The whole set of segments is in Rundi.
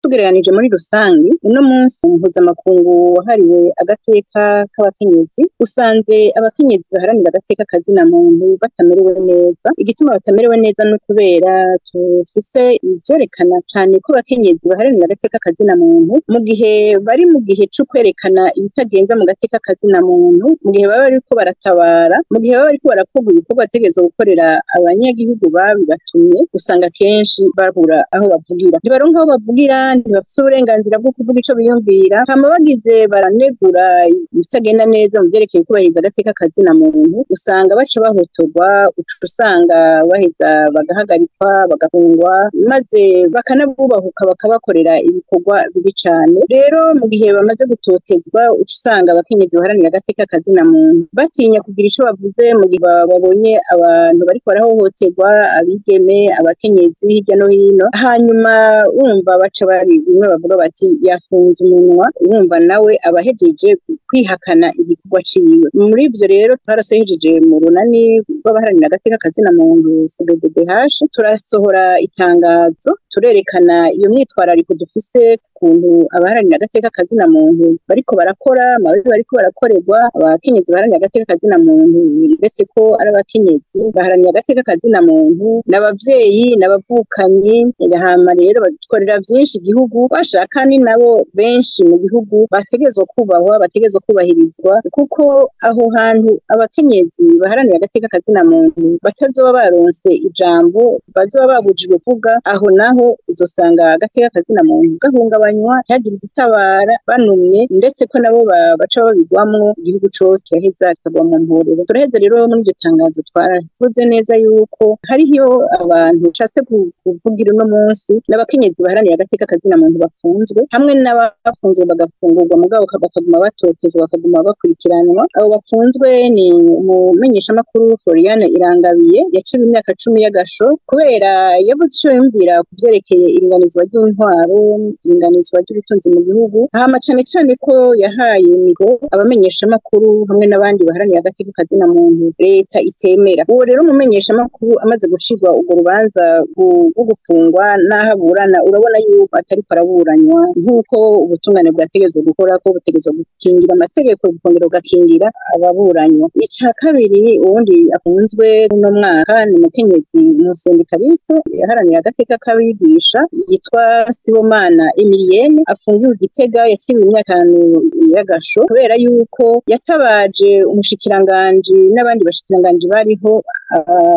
Tugereranije muri rusangi, uno munsi mpuzamakungu wahariwe agateka k'abakenyezi usanze abakenyezi baharanira agateka kazina muntu batamerewe neza. Igituma batamerewe neza no kubera tufise ivyerekana cane ko abakenyezi baharanira agateka kazina muntu mu gihe bari mu gihe co kwerekana ibitagenza mu gateka kazina muntu, mu gihe baba bariko baratabara, mu gihe baba bariko barakorwa ibikorwa bategerezwa gukorera abanyagihugu babibatumye, usanga kenshi babura aho bavugira. Ntibaronka aho bavugira, ntibafise uburenganzira bwo kuvuga ico biyumvira. Hama bagize baranegura ibitagenda neza mu vyerekeye kubahiriza agateka kazina muntu, usanga baca bahotorwa, uca usanga baheza bagahagarikwa, bagafungwa, maze bakanabubahuka bakabakorera ibikorwa bibi cane. Rero mu gihe bamaze gutotezwa, uca usanga abakenyezi baharanira agateka kazina muntu batinya kugira ico bavuze mu gihe babonye abantu bariko barahohoterwa, abigeme, abakenyezi hirya no hino. Hanyuma wumva baca bari bimwe bavuga bati yafunze umunwa, urumva nawe abahejeje kwihakana igikorwa ciwe. Muri ivyo rero twarasohejeje mu runani rw'abaharanira agateka kazina muntu CBDDH, turasohora itangazo turerekana iyo myitwarariko dufise kuntu abaharanira agateka kazina muntu bariko barakora, amabi bariko barakorerwa. Abakenyezi baharanira agateka kazina muntu, ndetse ko ari abakenyezi baharanira agateka kazina muntu, n'abavyeyi n'abavukanyi, hama rero badukorera vyinshi igihugu, bashaka ni nabo benshi mu gihugu bategerezwa kubahwa, bategerezwa kubahirizwa, kuko aho hantu abakenyezi baharanira agateka kazina muntu batazoba baronse ijambo, bazoba babujijwe kuvuga, aho naho uzosanga agateka kazina muntu gahungabanywa, ntihagire igitabara, banumye, ndetse ko nabo baca babigwamwo, igihugu cose kiraheza kikagwa mu mporero. Turaheza rero muri iryo tangazo twaravuze neza yuko hariho abantu nshatse kuvugira uno munsi n'abakenyezi baharanira agateka kazina muntu bafunzwe, hamwe n'abafunzwe bagafungurwa mugabo bakaguma batotezwa, bakaguma bakurikiranwa. Abo bafunzwe ni umumenyeshamakuru Floriane Irangabiye yaciwe imyaka 10 y'agasho kubera yavuze ico yumvira ku vyerekeye iringanizwa ry'intwaro, iringanizwa ry'ubutunzi mu gihugu, hama cane cane ko yahaye imigo abamenyeshamakuru hamwe n'abandi baharanira agateka kazina muntu leta itemera. Uwo rero umumenyeshamakuru amaze gushirwa urwo rubanza rwo gufungwa n'aho aburana, urabona yuko atariko araburanywa nk'uko ubutungane bwategerezwa gukora, ko butegerezwa gukingira amategeko bukongera bugakingira ababuranywa. Ica kabiri, uwundi afunzwe uno mwaka ni umukenyezi umusendikaliste yaharanira agateka k'abigisha yitwa Sibomana Emilienne, afungiwe Gitega, yaciwe imyaka 5 y'agasho kubera yuko yatabaje umushikiranganji n'abandi bashikiranganji bariho,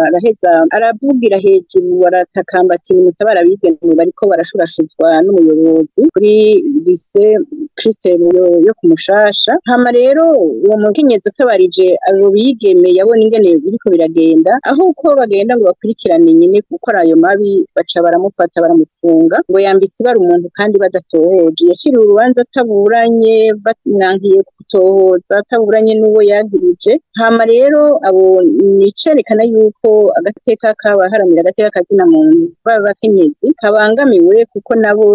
araheza aravugira hejuru, aratakamba ati mutabara abigeme bariko barashurashuzwa n'umuyobozi kuri lycée Christel yo kumushasha. Hama rero uwo mukenyezi atabarije abo bigeme yabona ingene biriko biragenda, aho uko bagenda ngo bakurikirane nyene gukora ayo mabi, baca baramufata baramufunga ngo yambitse ibara umuntu kandi badatohoje. Yaciriwe urubanza ataburanye, bamwankiye gutohoza, ataburanye n'uwo yagirije. Hama rero abo nicerekana yuko agateka k'abaharanira agateka kazina muntu b'abakenyezi kabangamiwe, kuko nabo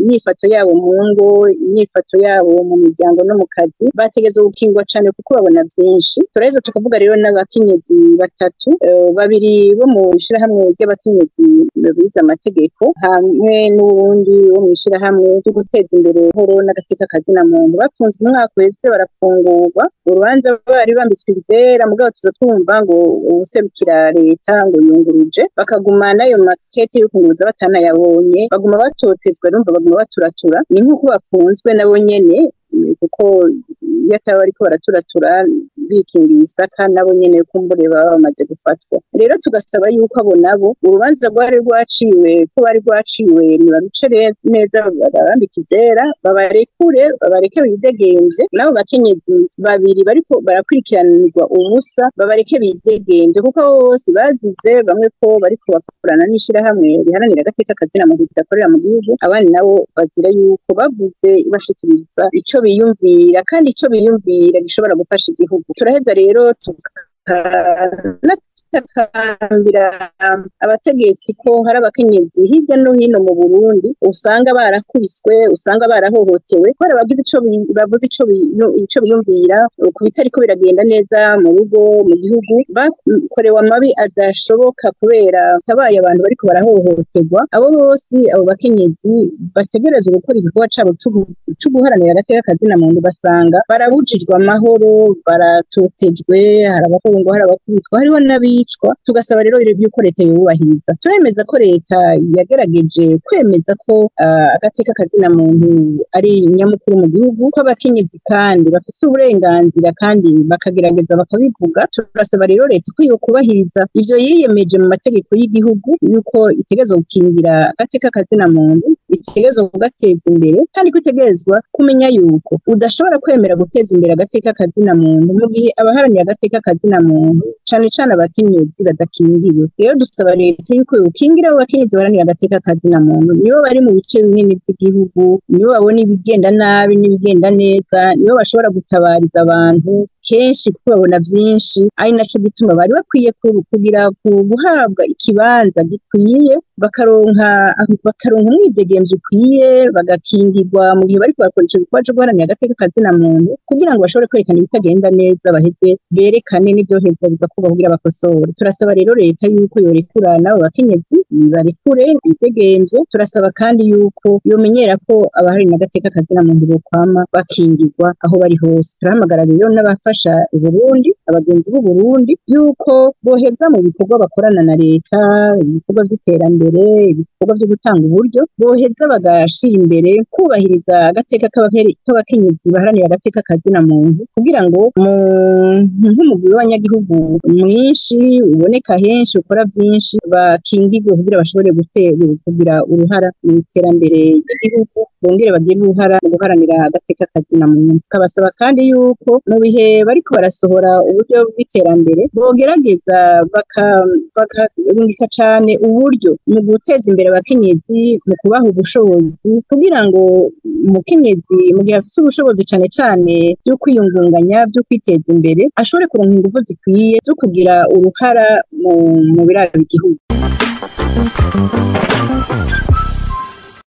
imyifato yabo mu ngo, imyifato yabo mu miryango no mu kazi bategerezwa gukingwa cane kuko babona vyinshi. Turaheza tukavuga rero n'abakenyezi batatu, babiri bo mu ishirahamwe ry'abakenyezi bize amategeko hamwe n'uwundi wo mu ishirahamwe ryo guteza imbere horo n'agateka kazina muntu. Bafunzwe umwaka uheze barafungurwa, urubanza bari bambitswe izera, mugabo tuza twumva ngo uwuserukira leta ngo yunguruje, bakaguma n'ayo makete yo kunguruza batanayabonye, baguma batotezwa, urumva baguma baturatura. Ni nk'uko bafunzwe nabo nyene, kuko iyo ataba bariko baraturatura bikingira isaka, nabo nyene kumbure baba bamaze gufatwa. Rero tugasaba yuko abo nabo urubanza rwari rwaciwe ko bari rwaciwe nibaruce neza, babambike izera, babarekure, babareke bidegemvye. Nabo bakenyezi babiri bariko barakurikiranirwa ubusa, babareke bidegemvye, kuko abo bose bazize bamwe ko bariko bakorana n'ishirahamwe riharanira agateka kazina muntu ridakorera mu gihugu, abandi nabo bazira yuko bavuze bashikiriza ico biyumvira, kandi ico biyumvira gishobora gufasha igihugu. Turaheza rero Turatakambira abategetsi ko hari abakenyezi hirya no hino mu Burundi usanga barakubiswe, usanga barahohotewe kubera bagize ico bavuze, ico biyumvira ku bitariko biragenda neza mu rugo, mu gihugu. Bakorewe amabi adashoboka kubera tabaye abantu bariko barahohoterwa. Abo bose, abo bakenyezi bategerezwa gukora igikorwa cabo co guharanira agateka kazina muntu, basanga barabujijwe amahoro, baratotejwe, hari abafungwa, hari abakubitwa, hariho n'abicwa. Tugasaba rero yuko leta yubahiriza. Turemeza ko leta yagerageje kwemeza ko agateka kazina muntu ari nyamukuru mu gihugu, ko abakenyezi kandi bafise uburenganzira, kandi bakagerageza bakabivuga. Turasaba rero leta ko yokubahiriza ivyo yiyemeje mu mategeko y'igihugu, yuko itegerezwa gukingira agateka kazina muntu, itegerezwa kugateza imbere, kandi ko itegerezwa kumenya yuko udashobora kwemera guteza imbere agateka kazina muntu mu gihe abaharanira agateka kazina muntu, cane cane abakenyezi, badakingiwe. Rero dusaba leta yuko yokingira abo bakenyezi baharanira agateka kazina muntu. Nibo bari mu bice binini vy'igihugu, nibo babona ibigenda nabi n'ibigenda neza, nibo bashobora gutabariza abantu kenshi kuko babona vyinshi. Ari naco gituma bari bakwiye kugira guhabwa ikibanza gikwiye, bakaronka umwidegemvyo ukwiye, bagakingirwa mu gihe bariko bakora ico gikorwa co guharanira agateka kazina muntu, kugira ngo bashobore kwerekana ibitagenda neza, baheze berekane n'ivyoheza biza kuba kugira bakosore. Turasaba rero leta yuko yorekura n'abo bakenyezi, barekure bidegemvye. Turasaba kandi yuko yomenyera ko abaharanira agateka kazina muntu bokwama bakingirwa aho bari hose. Turahamagara rero n'abafasha Uburundi, abagenzi b'Uburundi, yuko boheza mu bikorwa bakorana na leta, ibikorwa vy'iterambere, ibikorwa vyo gutanga uburyo, boheza bagashira imbere kubahiriza agateka k'abakenyezi baharanira agateka kazina muntu, kugira ngo nk'umugwi w'abanyagihugu mwinshi uboneka henshi, ukora vyinshi, bakingirwe kugira bashobore kugira uruhara mu iterambere ry'igihugu, bongere bagire uruhara mu guharanira agateka kazina muntu. Tukabasaba kandi yuko mu bihe bariko barasohora uburyo bw'iterambere, bogerageza bakarungika cane uburyo mu guteza imbere abakenyezi, mu kubaha ubushobozi, kugira ngo umukenyezi mu gihe afise ubushobozi, cane cane vyo kwiyungunganya, vyo kwiteza imbere, ashobore kuronka inguvu zikwiye zo kugira uruhara mu biraba igihugu.